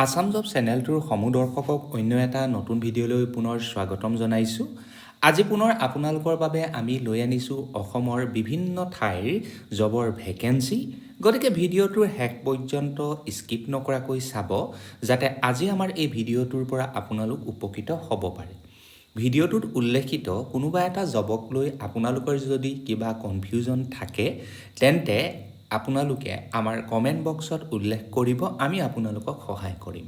Assam job চেনেলটোৰ সমূহ দৰ্শকক অন্য এটা নতুন ভিডিঅ'লৈ পুনৰ স্বাগতম জনাইছোঁ। আজি পুনৰ আপোনালোকৰ বাবে আমি লৈ আনিছোঁ অসমৰ বিভিন্ন ঠাইৰ জবৰ ভেকেঞ্চি। গতিকে ভিডিঅ'টোৰ শেষ পৰ্যন্ত স্কিপ নকৰাকৈ চাব, যাতে আজি আমাৰ এই ভিডিঅ'টোৰ পৰা আপোনালোক উপকৃত হ'ব পাৰে। ভিডিঅ'টোত উল্লেখিত কোনোবা এটা জবক লৈ আপোনালোকৰ যদি কিবা কনফিউজন থাকে, তেন্তে আপোনালোকে আমাৰ কমেণ্ট বক্সত উল্লেখ কৰিব, আমি আপোনালোকক সহায় কৰিম।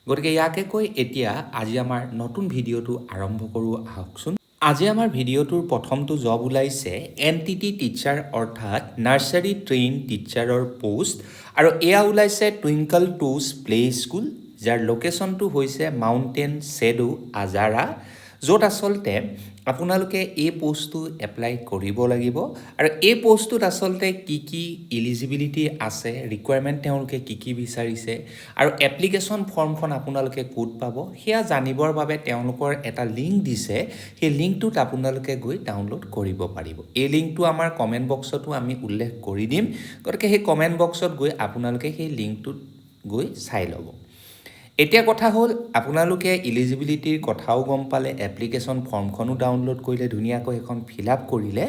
গতিকে ইয়াকে কৈ এতিয়া আজি আমাৰ নতুন ভিডিঅ'টো আৰম্ভ কৰোঁ আহকচোন। আজি আমাৰ ভিডিঅ'টোৰ প্ৰথমটো জব ওলাইছে এনটিটি টিচাৰ, অৰ্থাৎ নাৰ্চাৰী ট্ৰেইন টিচাৰৰ প'ষ্ট আৰু এয়া ওলাইছে টুইংকল টুজ প্লে স্কুল, যাৰ লোকেশ্যনটো হৈছে মাউণ্টেইন শ্বেডো, আজাৰা, য'ত আচলতে আপোনালোকে এই প'ষ্টটো এপ্লাই কৰিব লাগিব। আৰু এই প'ষ্টটোত আচলতে কি কি ইলিজিবিলিটি আছে, ৰিকুৱাৰমেণ্ট তেওঁলোকে কি কি বিচাৰিছে আৰু এপ্লিকেশ্যন ফৰ্মখন আপোনালোকে ক'ত পাব, সেয়া জানিবৰ বাবে তেওঁলোকৰ এটা লিংক দিছে। সেই লিংকটোত আপোনালোকে গৈ ডাউনলোড কৰিব পাৰিব। এই লিংকটো আমাৰ কমেণ্ট বক্সতো আমি উল্লেখ কৰি দিম। গতিকে সেই কমেণ্ট বক্সত গৈ আপোনালোকে সেই লিংকটোত গৈ চাই ল'ব। এতিয়া কথা হ'ল, আপোনালোকে ইলিজিবিলিটিৰ কথাও গম পালে, এপ্লিকেশ্যন ফৰ্মখনো ডাউনলোড কৰিলে, ধুনীয়াকৈ সেইখন ফিল আপ কৰিলে।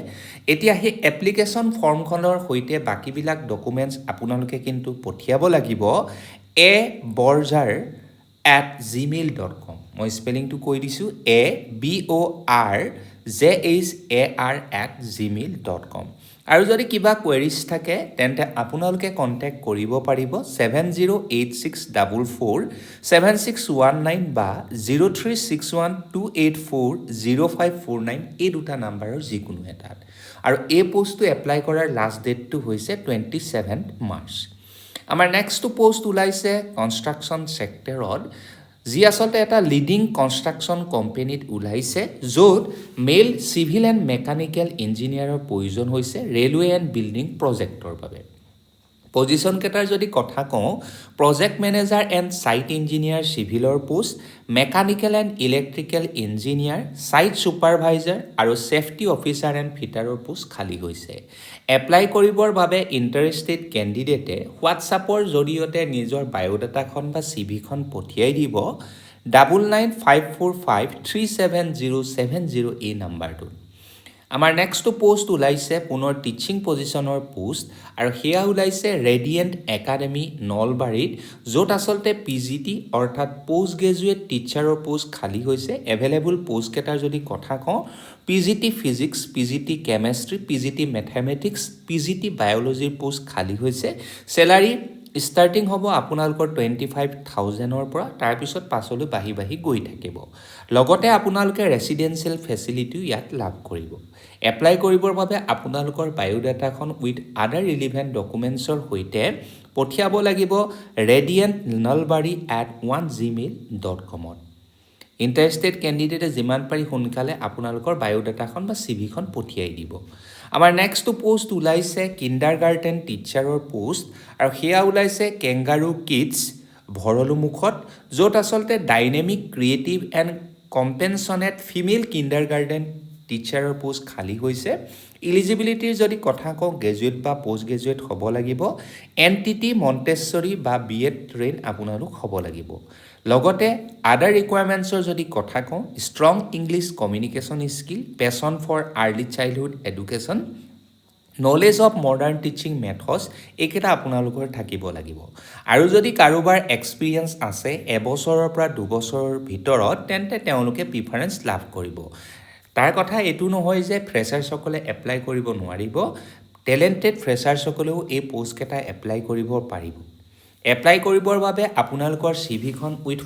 এতিয়া সেই এপ্লিকেশ্যন ফৰ্মখনৰ সৈতে বাকীবিলাক ডকুমেণ্টছ আপোনালোকে কিন্তু পঠিয়াব লাগিব aborjhar@gmail.com। মই স্পেলিংটো কৈ দিছোঁ, aborjhar@gmail.com। আৰু যদি কিবা কুৱেৰিজ থাকে, তেন্তে আপোনালোকে কণ্টেক্ট কৰিব পাৰিব 7086447619 বা 03612840549, এই দুটা নাম্বাৰৰ যিকোনো এটাত। আৰু এই প'ষ্টটো এপ্লাই কৰাৰ লাষ্ট ডেটটো হৈছে 27 মাৰ্চ। আমাৰ নেক্সটটো প'ষ্ট ওলাইছে কনষ্ট্ৰাকশ্যন ছেক্টৰত, যি আচলতে এটা লিডিং কনষ্ট্ৰাকশ্যন কোম্পেনীত ওলাইছে, য'ত মেল চিভিল এণ্ড মেকানিকেল ইঞ্জিনিয়াৰৰ প্ৰয়োজন হৈছে ৰেলৱে এণ্ড বিল্ডিং প্ৰজেক্টৰ বাবে। পজিশ্যনকেইটাৰ যদি কথা কওঁ, project manager and site engineer চিভিলৰ post, mechanical and electrical engineer, site supervisor আৰু ছেফটি অফিচাৰ এণ্ড ফিটাৰৰ পোষ্ট খালী হৈছে। এপ্লাই কৰিবৰ বাবে ইণ্টাৰেষ্টেড কেণ্ডিডেটে হোৱাটছআপৰ জৰিয়তে নিজৰ বায়'ডাটাখন বা চিভিখন পঠিয়াই দিব 9954537070 এই নাম্বাৰটোত। আমাৰ নেক্সটটো প'ষ্ট ওলাইছে পুনৰ টিচিং পজিশ্যনৰ প'ষ্ট আৰু সেয়া ওলাইছে ৰেডিয়েণ্ট একাডেমি নলবাৰীত, য'ত আচলতে পিজিটি, অৰ্থাৎ প'ষ্ট গ্ৰেজুৱেট টিচাৰৰ প'ষ্ট খালী হৈছে। এভেইলেবল প'ষ্টকেইটাৰ যদি কথা কওঁ, PGT physics, PGT chemistry, PGT mathematics, PGT বায়'লজিৰ post খালী হৈছে। চেলাৰী ষ্টাৰ্টিং হ'ব আপোনালোকৰ 25,000ৰ পৰা, তাৰপিছত পাছলৈ বাঢ়ি বাঢ়ি গৈ থাকিব। লগতে আপোনালোকে ৰেচিডেঞ্চিয়েল ফেচিলিটিও ইয়াত লাভ কৰিব। এপ্লাই কৰিবৰ বাবে আপোনালোকৰ বায়'ডাটাখন উইথ আদাৰ ৰিলিভেণ্ট ডকুমেণ্টছৰ সৈতে পঠিয়াব লাগিব radiantnalbari@1gmail.comত। ইণ্টাৰেষ্টেড কেণ্ডিডেটে যিমান পাৰি সোনকালে আপোনালোকৰ বায়'ডাটাখন বা চিভিখন পঠিয়াই দিব। আমাৰ নেক্সটটো প'ষ্ট ওলাইছে কিণ্ডাৰ গাৰ্টেন টিচাৰৰ প'ষ্ট আৰু সেয়া ওলাইছে কেংগাৰু কিডছ ভৰলুমুখত, য'ত আচলতে dynamic, creative and compassionate female kindergarten টিচাৰৰ post খালী হৈছে। ইলিজিবিলিটিৰ যদি কথা কওঁ, গ্ৰেজুৱেট বা প'ষ্ট গ্ৰেজুৱেট হ'ব লাগিব, এনটিটি, মণ্টেশ্বৰী বা বি এড ট্ৰেইন আপোনালোক হ'ব লাগিব। লগতে আদাৰ ৰিকুৱাৰমেণ্টছৰ যদি কথা কওঁ, strong English communication skill, passion for early childhood education, knowledge of modern teaching methods, এইকেইটা আপোনালোকৰ থাকিব লাগিব। আৰু যদি কাৰোবাৰ এক্সপিৰিয়েঞ্চ আছে এবছৰৰ পৰা 2 বছৰৰ ভিতৰত, তেন্তে তেওঁলোকে প্ৰিফাৰেঞ্চ লাভ কৰিব। তাৰ কথা এইটো নহয় যে ফ্ৰেচাৰ্ছসকলে এপ্লাই কৰিব নোৱাৰিব। টেলেণ্টেড ফ্ৰেচাৰ্ছসকলেও এই প'ষ্টকেইটা এপ্লাই কৰিব পাৰিব। এপ্লাই কৰিবৰ বাবে আপোনালোকৰ চিভিখন উইথ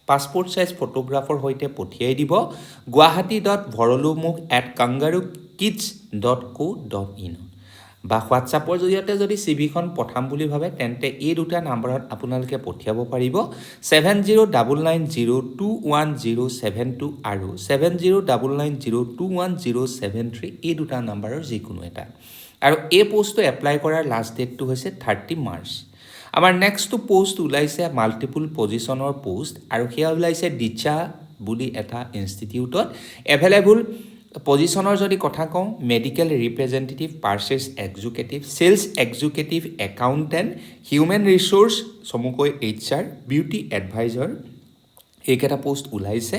পাছপৰ্ট চাইজ ফটোগ্ৰাফৰ সৈতে পঠিয়াই দিব guwahati.bharalumukh@kangarookids.co.in বা হোৱাটছআপৰ জৰিয়তে যদি চিভিখন পঠাম বুলি ভাবে, তেন্তে এই দুটা নাম্বাৰত আপোনালোকে পঠিয়াব পাৰিব, 7099021072 আৰু 7099021073, এই দুটা নাম্বাৰৰ যিকোনো এটা। আৰু এই প'ষ্টটো এপ্লাই কৰাৰ লাষ্ট ডেটটো হৈছে 30 মাৰ্চ। আমাৰ নেক্সটটো প'ষ্ট ওলাইছে মাল্টিপুল পজিশ্যনৰ প'ষ্ট আৰু সেয়া ওলাইছে দিছা বুলি এটা ইনষ্টিটিউটত। এভেইলেবল পজিশ্যনৰ যদি কথা কওঁ, medical representative, purchase executive, sales executive, accountant, human resource চমুকৈ এইচ আৰ, বিউটি এডভাইজাৰ, এইকেইটা পষ্ট ওলাইছে।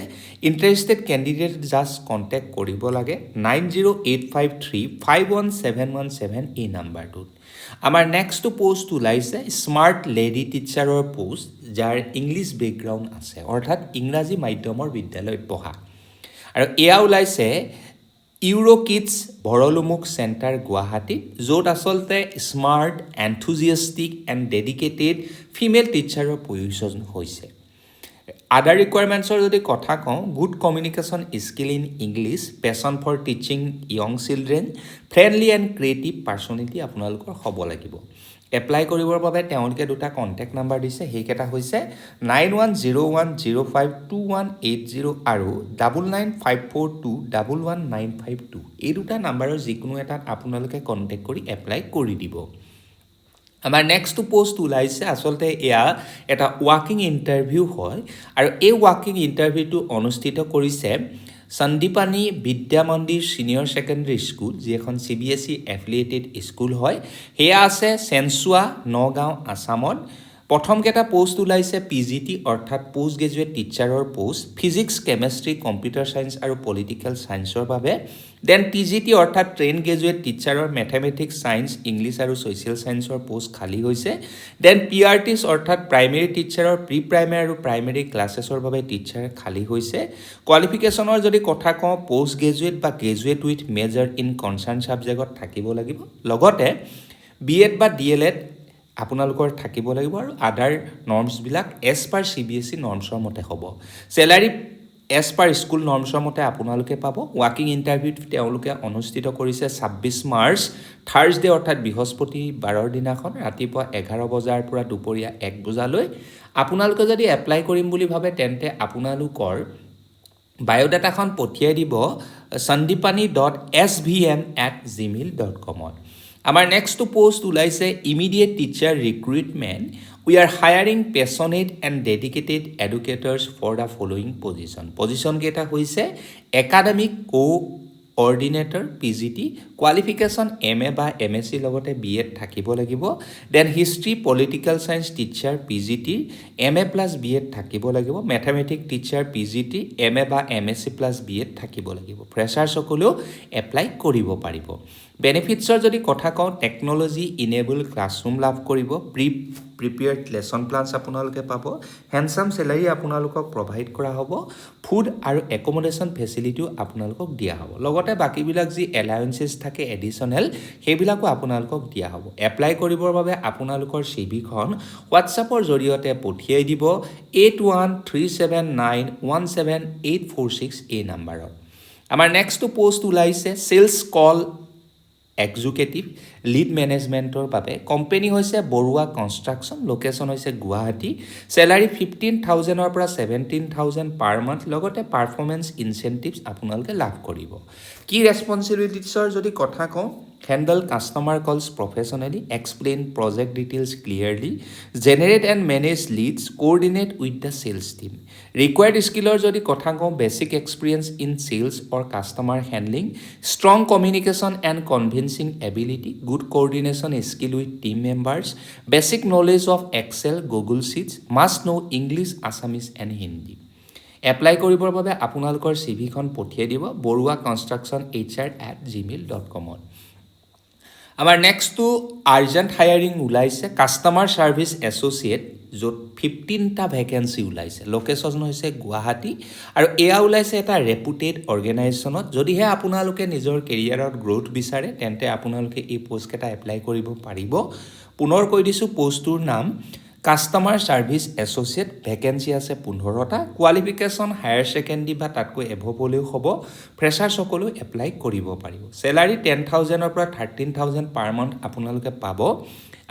ইণ্টাৰেষ্টেড কেণ্ডিডেট জাষ্ট কণ্টেক্ট কৰিব লাগে 9085351717 এই নাম্বাৰটোত। আমাৰ নেক্সটটো পষ্ট ওলাইছে স্মাৰ্ট লেডি টিচাৰৰ পষ্ট, যাৰ ইংলিছ বেকগ্ৰাউণ্ড আছে, অৰ্থাৎ ইংৰাজী মাধ্যমৰ বিদ্যালয়ত পঢ়া। আৰু এয়া ওলাইছে ইউৰ' কিডছ ভৰলুমুখ চেণ্টাৰ, গুৱাহাটীত, য'ত আচলতে smart, enthusiastic and dedicated female টিচাৰৰ প্ৰয়োজন হৈছে। আদাৰ ৰিকুৱাৰমেণ্টছৰ যদি কথা কওঁ, good communication skill in English, passion for teaching young children, friendly and creative personality আপোনালোকৰ হ'ব লাগিব। এপ্লাই কৰিবৰ বাবে তেওঁলোকে দুটা কণ্টেক্ট নাম্বাৰ দিছে। সেইকেইটা হৈছে 9101052180 আৰু 9954211952। এই দুটা নাম্বাৰৰ যিকোনো এটাত আপোনালোকে কণ্টেক্ট কৰি এপ্লাই কৰি দিব। আমাৰ নেক্সটটো পষ্ট ওলাইছে, আচলতে এয়া এটা ৱাক ইন ইণ্টাৰভিউ হয় আৰু এই ৱাক ইন ইণ্টাৰভিউটো অনুষ্ঠিত কৰিছে সন্দীপানী বিদ্যা মন্দিৰ ছিনিয়ৰ ছেকেণ্ডেৰী স্কুল, যি এখন চিবিএছই এফিলিয়েটেড স্কুল হয়। সেয়া আছে চেনচোৱা, নগাঁও, আছামত। প্ৰথমকেইটা পষ্ট ওলাইছে পিজিটি, অৰ্থাৎ পষ্ট গ্ৰেজুৱেট টিচাৰৰ post, physics, chemistry, computer science আৰু পলিটিকেল ছায়েন্সৰ বাবে। Then TGT, অৰ্থাৎ ট্ৰেইন গ্ৰেজুৱেট টিচাৰৰ মেথেমেটিক্স, ছায়েন্স, ইংলিছ আৰু ছ'চিয়েল ছায়েন্সৰ পষ্ট খালী হৈছে। Then P R টিছ, অৰ্থাৎ প্ৰাইমেৰী টিচাৰৰ প্ৰি প্ৰাইমেৰী আৰু প্ৰাইমেৰী ক্লাছেছৰ বাবে টিচাৰ খালী হৈছে। কোৱালিফিকেশ্যনৰ যদি কথা কওঁ, পষ্ট গ্ৰেজুৱেট বা graduate with major in concern ছাবজেক্টত থাকিব লাগিব, লগতে বি এড বা ডি এল এড আপোনালোকৰ থাকিব লাগিব আৰু আদাৰ নৰ্মছবিলাক এজ পাৰ চিবিএছই নৰ্মছৰ মতে হ'ব। চেলাৰী এজ পাৰ স্কুল নৰ্মছৰ মতে আপোনালোকে পাব। ৱাক ইন ইণ্টাৰভিউত তেওঁলোকে অনুষ্ঠিত কৰিছে 26 মাৰ্চ, থাৰ্ছডে, অৰ্থাৎ বৃহস্পতিবাৰৰ দিনাখন ৰাতিপুৱা 11 বজাৰ পৰা দুপৰীয়া 1 বজালৈ। আপোনালোকে যদি এপ্লাই কৰিম বুলি ভাবে, তেন্তে আপোনালোকৰ বায়'ডাটাখন পঠিয়াই দিব sandipani.svm@gmail.comত। আমাৰ নেক্সটটো পষ্ট ওলাইছে immediate teacher recruitment. We are hiring passionate and dedicated educators for the following position. পজিশ্যনকেইটা হৈছে academic coordinator PGT, qualification MA বা এম এছ চিৰ লগতে বি এড থাকিব লাগিব। Then history, political science teacher P G টিৰ MA plus B Ed থাকিব লাগিব। Mathematic teacher PGT, MA বা MSc plus B Ed থাকিব লাগিব। ফ্ৰেচাৰ্ছসকলেও এপ্লাই কৰিব পাৰিব। বেনিফিটছৰ যদি কথা কওঁ, টেকন'লজি ইনেবল ক্লাছৰুম লাভ কৰিব, প্ৰিপেয়াৰ্ড লেচন প্লানছ আপোনালোকে পাব, হেণ্ডচাম চেলাৰী আপোনালোকক প্ৰভাইড কৰা হ'ব, ফুড আৰু একমডেশ্যন ফেচিলিটিও আপোনালোকক দিয়া হ'ব, লগতে বাকীবিলাক যি এলাৱেঞ্চেছ থাকে এডিশ্যনেল, সেইবিলাকো আপোনালোকক দিয়া হ'ব। এপ্লাই কৰিবৰ বাবে আপোনালোকৰ চি ভিখন হোৱাটছআপৰ জৰিয়তে পঠিয়াই দিব 8137917846 এই নাম্বাৰত। আমাৰ নেক্সটটো পষ্ট ওলাইছে চেলছ কল এক্সিকিউটিভ লিড মেনেজমেণ্টৰ বাবে। কোম্পেনী হৈছে বৰুৱা কনষ্ট্ৰাকশ্যন, লোকেশ্যন হৈছে গুৱাহাটী। চেলাৰী 15,000ৰ পৰা 17,000 পাৰ মান্থ, লগতে পাৰফৰ্মেঞ্চ ইনচেণ্টিভছ আপোনালোকে লাভ কৰিব। কি ৰেচপনচিবিলিটিছৰ যদি কথা কওঁ, handle customer calls professionally, explain project details clearly, generate and manage leads, coordinate with the sales team. Required স্কিলৰ যদি কথা কওঁ, basic experience in sales or customer handling, strong communication and convincing ability, good coordination skill with team members, basic knowledge of Excel, Google Sheets, must know English, Assamese and Hindi. Apply কৰিবৰ বাবে আপোনালোকৰ C ভিখন পঠিয়াই দিব baruaconstructionhr@gmail.comত। আমাৰ নেক্সটটো urgent hiring ওলাইছে customer service associate, য'ত 15টা vacancy ওলাইছে। Location হৈছে গুৱাহাটী আৰু এয়া ওলাইছে এটা ৰেপুটেড অৰ্গেনাইজেশ্যনত। যদিহে আপোনালোকে নিজৰ কেৰিয়াৰত গ্ৰ'থ বিচাৰে, তেন্তে আপোনালোকে এই পষ্টকেইটা এপ্লাই কৰিব পাৰিব। পুনৰ কৈ দিছোঁ, পষ্টটোৰ নাম কাষ্টমাৰ ছাৰ্ভিচ এছ'চিয়েট, ভেকেঞ্চি আছে 15টা। কোৱালিফিকেশ্যন হায়াৰ ছেকেণ্ডেৰী বা তাতকৈ এভভ হ'লেও হ'ব, ফ্ৰেচাৰ্ছসকলেও এপ্লাই কৰিব পাৰিব। চেলাৰী 10,000ৰ পৰা 13,000 পাৰ মান্থ আপোনালোকে পাব।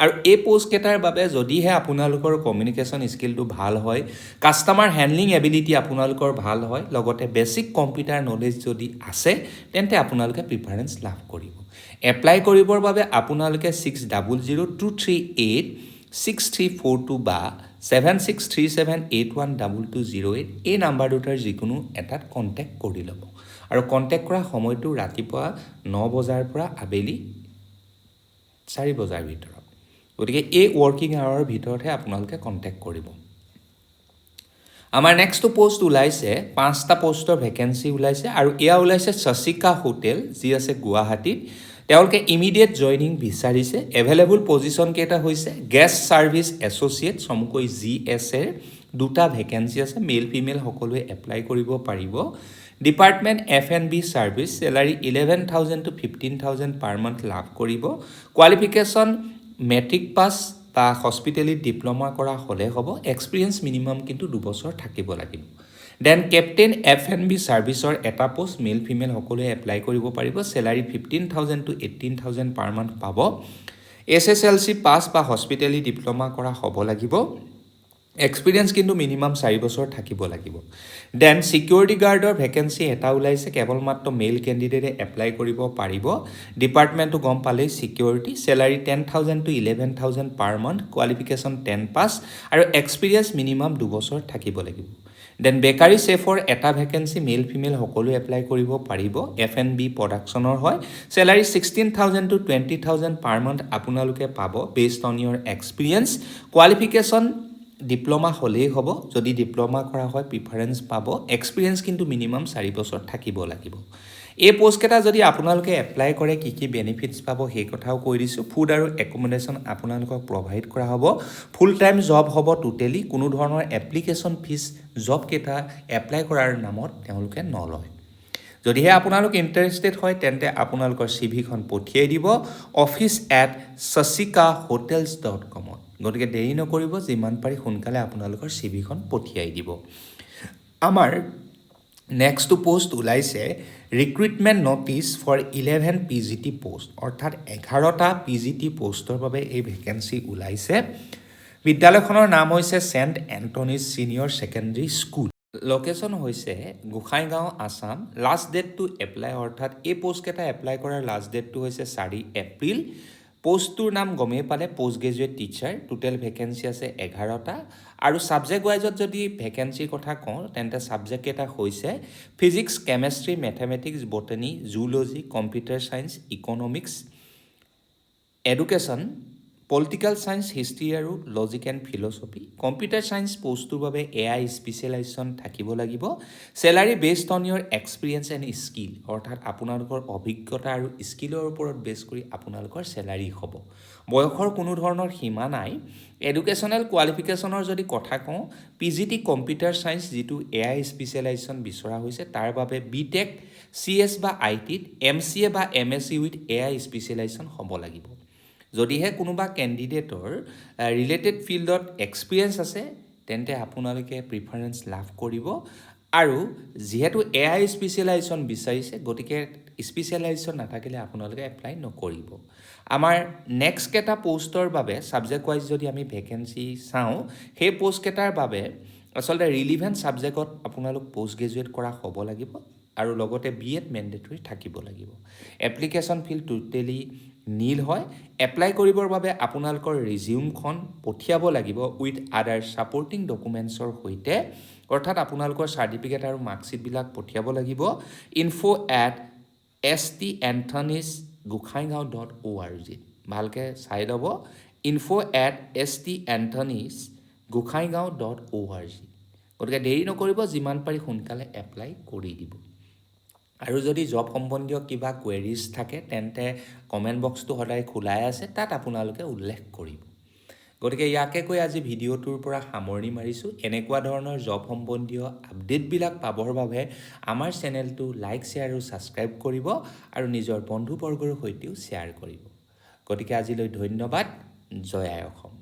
আৰু এই পষ্টকেইটাৰ বাবে যদিহে আপোনালোকৰ কমিউনিকেশ্যন স্কিলটো ভাল হয়, কাষ্টমাৰ হেণ্ডলিং এবিলিটি আপোনালোকৰ ভাল হয়, লগতে বেছিক কম্পিউটাৰ নলেজ যদি আছে, তেন্তে আপোনালোকে প্ৰিফাৰেঞ্চ লাভ কৰিব। এপ্লাই কৰিবৰ বাবে আপোনালোকে 6002386342 বা 7637812208 এই নাম্বাৰ দুটাৰ যিকোনো এটাত কণ্টেক্ট কৰি ল'ব। আৰু কণ্টেক্ট কৰা সময়টো ৰাতিপুৱা 9 বজাৰ পৰা আবেলি 4 বজাৰ ভিতৰত। গতিকে এই ৱৰ্কিং আৱাৰৰ ভিতৰতহে আপোনালোকে কণ্টেক্ট কৰিব। আমাৰ নেক্সটটো পষ্ট ওলাইছে, পাঁচটা পষ্টৰ ভেকেঞ্চি ওলাইছে আৰু এয়া ওলাইছে শশিকা হোটেল, যি আছে গুৱাহাটীত। তেওঁলোকে ইমিডিয়েট জইনিং বিচাৰিছে। এভেইলেবল পজিশ্যন কেইটা হৈছে গেষ্ট ছাৰ্ভিচ এছ'চিয়েট, চমুকৈ জিএছ এৰ দুটা ভেকেঞ্চি আছে। মেল, ফিমেল সকলোৱে এপ্লাই কৰিব পাৰিব। Department F&B service, salary 11,000 to 15,000 per month লাভ কৰিব। কোৱালিফিকেশ্যন মেট্ৰিক পাছ বা হস্পিটেলিটি ডিপ্ল'মা কৰা হ'লে হ'ব। এক্সপিৰিয়েঞ্চ মিনিমাম কিন্তু 2 বছৰ থাকিব লাগিব। Then captain F&B ছাৰ্ভিচৰ এটা পষ্ট, মেল, ফিমেল সকলোৱে এপ্লাই কৰিব পাৰিব। Salary 15,000 to 18,000 per month পাব। এইচএছএলচি পাছ বা হস্পিটেলিটি ডিপ্ল'মা কৰা হ'ব লাগিব। এক্সপিৰিয়েঞ্চ কিন্তু মিনিমাম 4 বছৰ থাকিব লাগিব। Then security গাৰ্ডৰ ভেকেঞ্চি এটা ওলাইছে, কেৱল মাত্ৰ মেল কেণ্ডিডেটে এপ্লাই কৰিব পাৰিব। ডিপাৰ্টমেণ্টটো গম পালেই, security. Salary 10,000 to 11,000 per month, qualification 10 pass আৰু এক্সপিৰিয়েঞ্চ মিনিমাম 2 বছৰ থাকিব লাগিব। Then bakery চেফৰ এটা ভেকেঞ্চি, মেল, ফিমেল সকলোৱে এপ্লাই কৰিব পাৰিব। এফ এণ্ড বি প্ৰডাকশ্যনৰ হয়। Salary 16,000 to 20,000 per month আপোনালোকে পাব based on your experience. Qualification diploma হ'লেই হ'ব। যদি ডিপ্ল'মা কৰা হয়, প্ৰিফাৰেঞ্চ পাব। এক্সপিৰিয়েঞ্চ কিন্তু মিনিমাম 4 বছৰ থাকিব লাগিব। এই পষ্টকেইটা যদি আপোনালোকে এপ্লাই কৰে, কি কি বেনিফিটছ পাব সেই কথাও কৈ দিছোঁ। ফুড আৰু একমডেশ্যন আপোনালোকক প্ৰভাইড কৰা হ'ব। ফুল টাইম জব হ'ব টোটেলি। কোনো ধৰণৰ এপ্লিকেশ্যন ফিজ জবকেইটা এপ্লাই কৰাৰ নামত তেওঁলোকে নলয়। যদিহে আপোনালোক ইণ্টাৰেষ্টেড হয়, তেন্তে আপোনালোকৰ চিভিখন পঠিয়াই দিব office@sashikahotels.comত। গতিকে দেৰি নকৰিব, যিমান পাৰি সোনকালে আপোনালোকৰ চিভিখন পঠিয়াই দিব। আমাৰ নেক্সটটো পষ্ট ওলাইছে, recruitment notice for 11 PGT post, অৰ্থাৎ 11টা পিজিটি পষ্টৰ বাবে এই ভেকেঞ্চি ওলাইছে। বিদ্যালয়খনৰ নাম হৈছে scent Anthony's senior secondary school, location হৈছে Gossaigaon, Assam. Last date to apply, অৰ্থাৎ এই পষ্টকেইটা এপ্লাই কৰাৰ লাষ্ট ডেটটো হৈছে 4 এপ্ৰিল। পষ্টটোৰ নাম গমেই পালে, post graduate teacher. Total vacancy আছে 11টা আৰু ছাবজেক্ট ৱাইজত যদি ভেকেঞ্চিৰ কথা কওঁ, তেন্তে ছাবজেক্টকেইটা হৈছে physics, chemistry, mathematics, botany, zoology, computer science, economics, education, political science, history আৰু logic and philosophy. Computer science পষ্টটোৰ বাবে এআই স্পেচিয়েলাইজেশ্যন থাকিব লাগিব। Salary based on your experience and skill, অৰ্থাৎ আপোনালোকৰ অভিজ্ঞতা আৰু স্কিলৰ ওপৰত বেছ কৰি আপোনালোকৰ চেলাৰী হ'ব। বয়সৰ কোনো ধৰণৰ সীমা নাই। এডুকেশ্যনেল কোৱালিফিকেশ্যনৰ যদি কথা কওঁ, পিজিটি কম্পিউটাৰ ছায়েন্স, যিটো এআই স্পেচিয়েলাইজেশ্যন বিচৰা হৈছে, তাৰ বাবে বি টেক চি এছ বা আই টিত, এমচিএ বা এমএছচি উইথ এআই স্পেচিয়েলাইজেশ্যন হ'ব লাগিব। যদিহে কোনোবা কেণ্ডিডেটৰ ৰিলেটেড ফিল্ডত এক্সপিৰিয়েঞ্চ আছে, তেন্তে আপোনালোকে প্ৰিফাৰেঞ্চ লাভ কৰিব। আৰু যিহেতু এআই স্পেচিয়েলাইজেশ্যন বিচাৰিছে, গতিকে স্পেচিয়েলাইজেশ্যন নাথাকিলে আপোনালোকে এপ্লাই নকৰিব। আমাৰ নেক্সট কেইটা পষ্টৰ বাবে ছাবজেক্ট ৱাইজ যদি আমি ভেকেঞ্চি চাওঁ, সেই পষ্টকেইটাৰ বাবে আচলতে ৰিলিভেণ্ট ছাবজেক্টত আপোনালোক পষ্ট গ্ৰেজুৱেট কৰা হ'ব লাগিব আৰু লগতে বি এড মেণ্ডেটৰী থাকিব লাগিব। এপ্লিকেশ্যন ফিজ টোটেলি নীল হয়। এপ্লাই কৰিবৰ বাবে আপোনালোকৰ ৰিজিউমখন পঠিয়াব লাগিব উইথ আদাৰ ছাপৰ্টিং ডকুমেণ্টছৰ সৈতে, অৰ্থাৎ আপোনালোকৰ চাৰ্টিফিকেট আৰু মাৰ্কশ্বিটবিলাক পঠিয়াব লাগিব info@stanthonys.gossaigaon.orgত। ভালকৈ চাই ল'ব, info@stanthonys.gossaigaon.org। গতিকে দেৰি নকৰিব, যিমান পাৰি সোনকালে এপ্লাই কৰি দিব। আৰু যদি জব সম্বন্ধীয় কিবা কুৱেৰিজ থাকে, তেন্তে কমেণ্ট বক্সটো সদায় খোলাই আছে, তাত আপোনালোকে উল্লেখ কৰিব। গতিকে ইয়াকে কৈ আজি ভিডিঅ'টোৰ পৰা সামৰণি মাৰিছোঁ। এনেকুৱা ধৰণৰ জব সম্বন্ধীয় আপডেটবিলাক পাবৰ বাবে আমাৰ চেনেলটো লাইক, শ্বেয়াৰ আৰু ছাবস্ক্ৰাইব কৰিব আৰু নিজৰ বন্ধুবৰ্গৰ সৈতেও শ্বেয়াৰ কৰিব। গতিকে আজিলৈ ধন্যবাদ। জয় আই অসম।